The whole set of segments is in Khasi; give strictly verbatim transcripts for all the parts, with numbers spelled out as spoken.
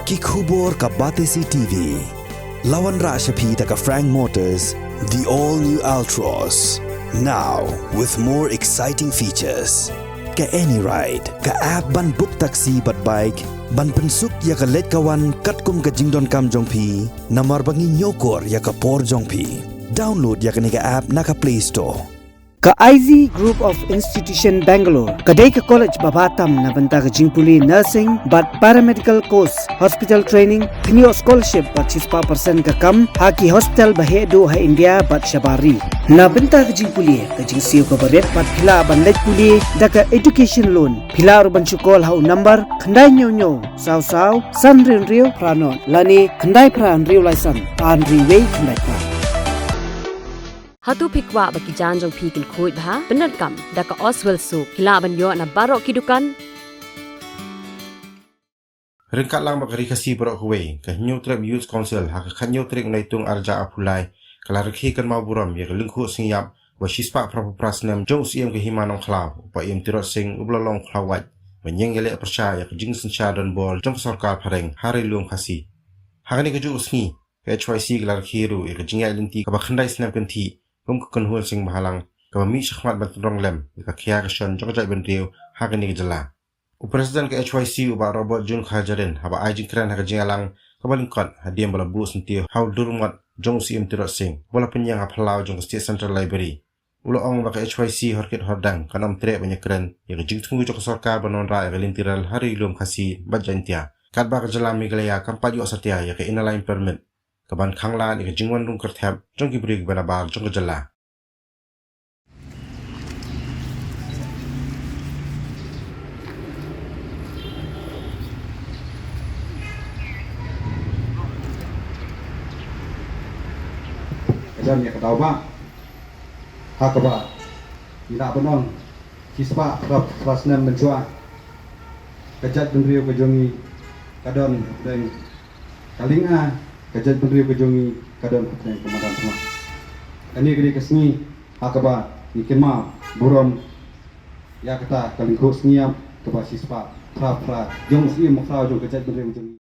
Ki khubor ka Batesi T V. La wanrah sha phi da ka Frank Motors, the all new Altroz. Now with more exciting features. Ka AnyRide, ka app ban book taxi bad bike, ban pynsuk ïa ka leit ka wan katkum ka jingdonkam jong phi, namar ba ngi ñiewkor ïa ka por jong phi. Download ïa kane ka app na ka Play Store. Ka I Z Group of Institution Bangalore ka dei ka college ba bha tam na bynta ka jingpule nursing bad paramedical course, hospital training, pynïoh scholarship bad shispah percent ka kam ha ki hospital ba heh duh ha India bad shabar ri. Na bynta ka jingpule, ka jingsiew kaba rit bad phi lah ban leit pule da ka education loan. Phi lah ruh ban shu call ha u number khyndai hynñiew hynñiew saw saw san hynriew hynriew phra nod lane khyndai phra hynriew lai san ar hynriew wei khyndai phra. Hato phi kwah ba ki jaiñ jong phi kin khuid bha? Pyndonkam da ka Oswell Soap. Phi lah ban ïoh na baroh ki dukan. Ryngkat lang bad ka Ri Khasi baroh kawei, ka Hynñiewtrep Youth Council ha ka khathynñiew tarik Naitung arhajar arphew lai ka la rakhe kynmaw burom ïa ka lyngkhuh sngi ïap ba shispah phraphew phra snem jong u Syiem ka Hima Nongkhlaw, u Paiem Tirot Sing, uba la long u khlawait ban ïeng ïaleh pyrshah ïa ka jingsynshar donbor jong ka sorkar phareng ha Ri Lum Khasi. Ha kane kajuh ka sngi, ka H Y C ka la rakhe ruh ïa ka jingïaid lynti kaba khyndai snem kynthih kum ka kynhun seng bhalang kaba mih shakhmat ban tynrong lem ïa ka khia ka shon jong ka jaitbynriew ha kane ka jylla. U President ka H Y C, u Bah Robert June Kharjahrin, haba ai jingkren ha ka jingïalang kaba lyngkot hadien ba la buh syntiew ha u durmot jong u Syiem Tirot Sing, uba la pynïeng ha phyllaw jong ka State Central Library, u la ong ba ka H Y C horkit hordang kan ym treh ban ïakren ïa ka jingthmu jong ka sorkar ban wanrah ïa ka lynti rel ha Ri Lum Khasi bad Jaintia, katba ka jylla Meghalaya kam pat ïoh satia ïa ka Inner Line Permit, kaban khanglad ïa ka jingwan rung kyrthep jong ki briew kiba nabar jong ka jylla. Ka don ïa ka daw ba ha kaba ngi lah ban ong, shispah phra, phra snem mynshuwa, ka jaitbynriew ka jong ngi ka don hapdeng ka lynga, ka jaitbynriew ka jong ngi ka don hapdeng ka madan thma. Kane ka dei ka sngi ha kaba ngi kynmaw burom ïa kata ka lyngkhuh sngi ïap kaba shispah phra phra jong u Syiem Nongkhlaw jong ka jaitbynriew ka jong ngi.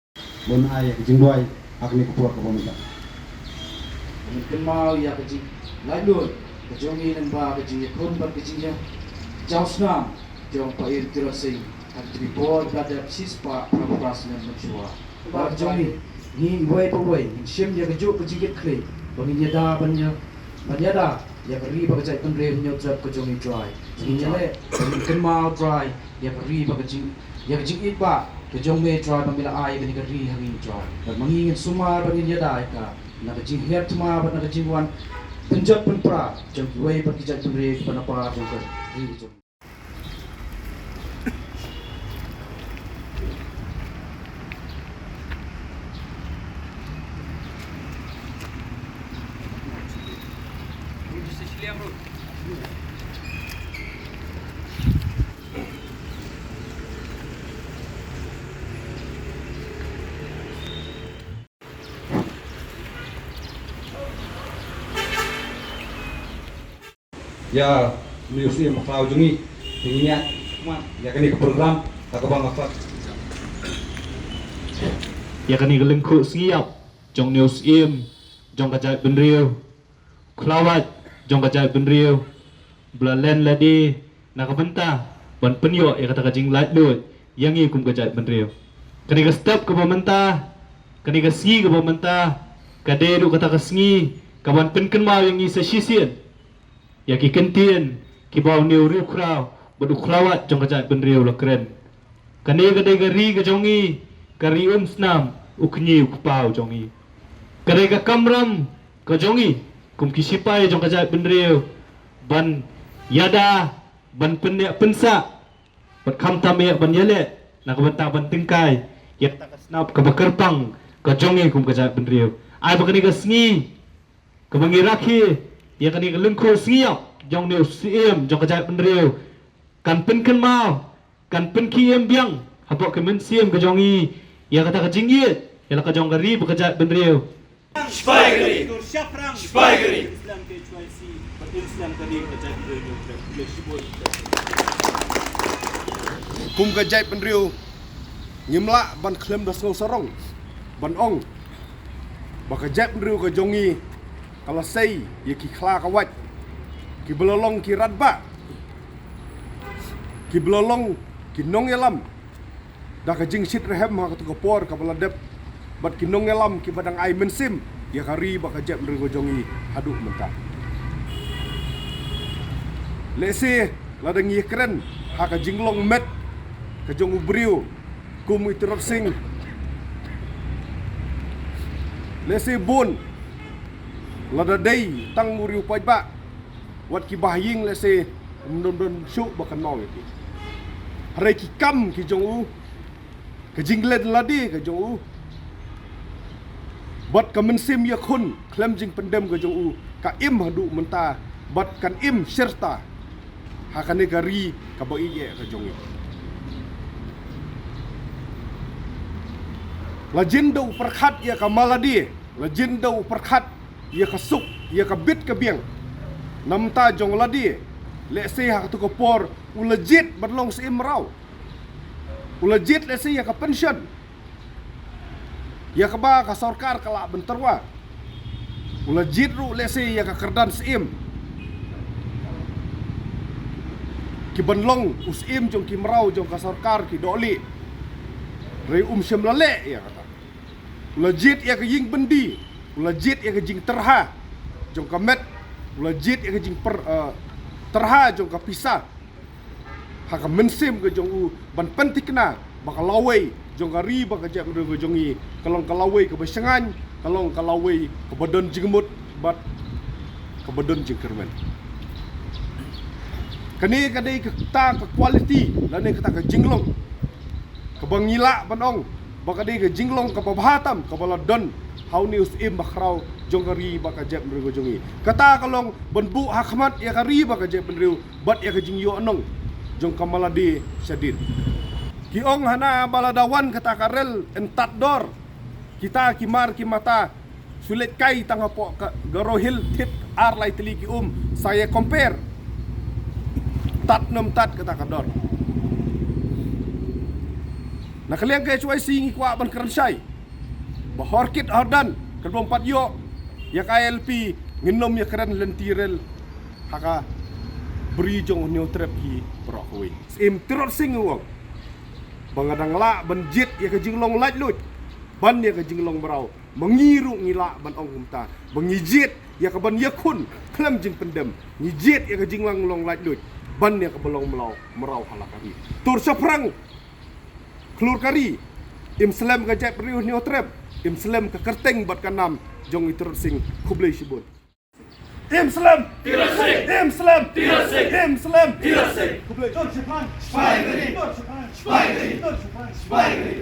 Bun ai ïa ka jingduwai ha kane ka por kaba mynta. Ngi kynmaw ïa ka jinglaitluid ka jong ngi lyngba ka jingïakhun bad ka jingïajaw snam jong Paiem Tirot Sing ha ka jingpoi ba dep shispah phra phra snem mynshuwa. Ba ka jong ngi, ngi uwei pa uwei ngin shim ïa kajuh ka jingkitkhlieh ba ngin ïada ban ïa, ban ïada ïa ka ri bad ka jaitbynriew Hynñiewtrep ka jong ngi Trai. Ngin ïaleh ban kynmaw Trai ïa ka ri bad ka jing, ïa ka jingïeit ba ka jong me Trai ba me la ai ïa kane ka ri ha ngi Trai. Bad ma ngi ngin sumar bad ngin ïada ïa ka na ka jingher thma bad na ka jingwan pynjot pynpra jong kiwei pat ki jaitbynriew kiba nabar jong ka ri ka jong ngi. Ïa une u Syiem Nongkhlaw jong ngi, te ngin ïaid khmat ïa kane ka program ha kaba nga khot ïa kane ka lyngkhuh sngi ïap jong une u Syiem jong ka jaitbynriew, khlawait jong ka jaitbynriew, ba la len lade na ka bynta ban pynïoh ïa kata ka jinglaitluid ïa ngi kum ka jaitbynriew. Kane ka step kaba mynta, kane ka sngi kaba mynta, ka dei ruh kata ka sngi kaban pynkynmaw ïa ngi sa shisien ïa ki kyntien kiba une u riewkhraw bad u khlawait jong ka jaitbynriew la kren. Kane ka dei ka ri ka jong ngi, ka ri um snam, u kñi u kpa u jong ngi. Ka dei ka kamram ka jong ngi kum ki sipai jong ka jaitbynriew ban ïada, ban pynneh pynsah bad khamtam eh ban ïaleh na ka bynta ban tyngkai ïa kata ka snap kaba kyrpang ka jong ngi kum ka jaitbynriew. Ai ba kane ka sngi kaba ngi rakhe ïa kane ka lyngkhuh sngi ïap jong une u Syiem jong ka jaitbynriew kan pynkynmaw, kan pynkhie im biang hapoh ka mynsiem ka jong ngi ïa kata ka jingïeit ïa la ka jong ka ri bad ka jaitbynriew. Sipai ka ri. Sipai ka ri. Kum ka jaitbynriew ngim lah ban khlem da sngew sarong ban ong ba ka jaitbynriew ka jong ngi ka la sei ïa ki khla ka wait, ki ba la long ki radbah, ki ba la long ki nongïalam da ka jingshit rhem ha katu ka por ka ba la dep, bad ki nongïalam ki ba dang ai mynsiem ïa ka ri bad ka jaitbynriew ka jong ngi haduh mynta. Lehse lada ngi kren ha ka jinglong met ka jong u briew kum i Tirot Sing, lehse bun lada dei tang u riewpaidbah, wat ki bahaïing lehse ym don don shuh ba kynmaw ïa ki. Hynrei ki kam ki jong u, ka jinglen lade ka jong u, bad ka mynsiem ïakhun khlem jingpyndem ka jong u ka im haduh mynta bad kan im shirta ha kane ka ri ka ba ïeit ka jong ngi. La jin da u pyrkhat ïa ka malade, la jin da u pyrkhat ïa ka suk, ïa ka bit ka biang. Namta jong lade, lehse ha katu ka por u la jied ban long syiem mraw. U la jied lehse ïa ka pension ïa kaba ka sorkar ka lah ban tyrwa. U la jied ruh lehse ïa ka kyrdan syiem, ki ban long u syiem jong ki mraw jong ka sorkar ki dohlieh. Hynrei um shym la leh ïa kata. U la jied ïa ka ïing byndi, u la jied ïa ka jingtyrha jong ka met, u la jied ïa ka jingpyr, eh, tyrha jong ka pisa ha ka mynsiem ka jong u ban pynthikna ba ka lawei jong ka ri bad ka jaitbynriew ka jong ngi ka long ka lawei ka ba shngaiñ, ka long ka lawei ka ba don jingmut bad ka ba don jingkyrmen. Kane ka dei kata ka quality lane kata ka jinglong ka ba ngi lah ban ong ba ka dei ka jinglong ka ba bha tam ka ba la don ha une u syiem ba khraw jong ka ri bad ka jaitbynriew ka jong ngi. Kata ka long ban buh ha khmat ïa ka ri bad ka jaitbynriew bad ïa ka jingïohnong jong ka malade shadien. Ki ong hana ba lada wan kata ka rel yn tad dor, kita ki mar ki mata shu leit kai tang hapoh ka Garo Hills thied ar lai tylli ki um, sa ïa compare tad ne ym tad kata ka dor. Na ka liang ka H Y C ngi kwah ban kren shai ba hor kit hor dan ka bym pat ïoh ïa ka I L P, ngin ym ïa kren lynti rel ha ka bri jong u Hynñiewtrep hi baroh kawei. Syiem Tirot Sing u ong ba nga dang lah ban jied ïa ka jinglong laitluid ban ïa ka jinglong mraw. Ma ngi ruh ngi lah ban ong kumta ba ngi jied ïa ka ban ïakhun khlem jingpyndem, ngi jied ïa ka jinglong laitluid ban ïa ka ba long mraw, mraw ha la ka ri. Tur shaphrang khlur ka ri, im slem ka jaitbynriew Hynñiewtrep, im slem ka kyrteng bad ka nam jong i Tirot Sing. Khublei shibun. Im slem. Tirot Sing. Im slem. Tirot Sing. Im slem. Tirot Sing. Khublei. Dur shaphrang. Sipai gari. Dur shaphrang. Sipai gari. Dur shaphrang. Sipai gari.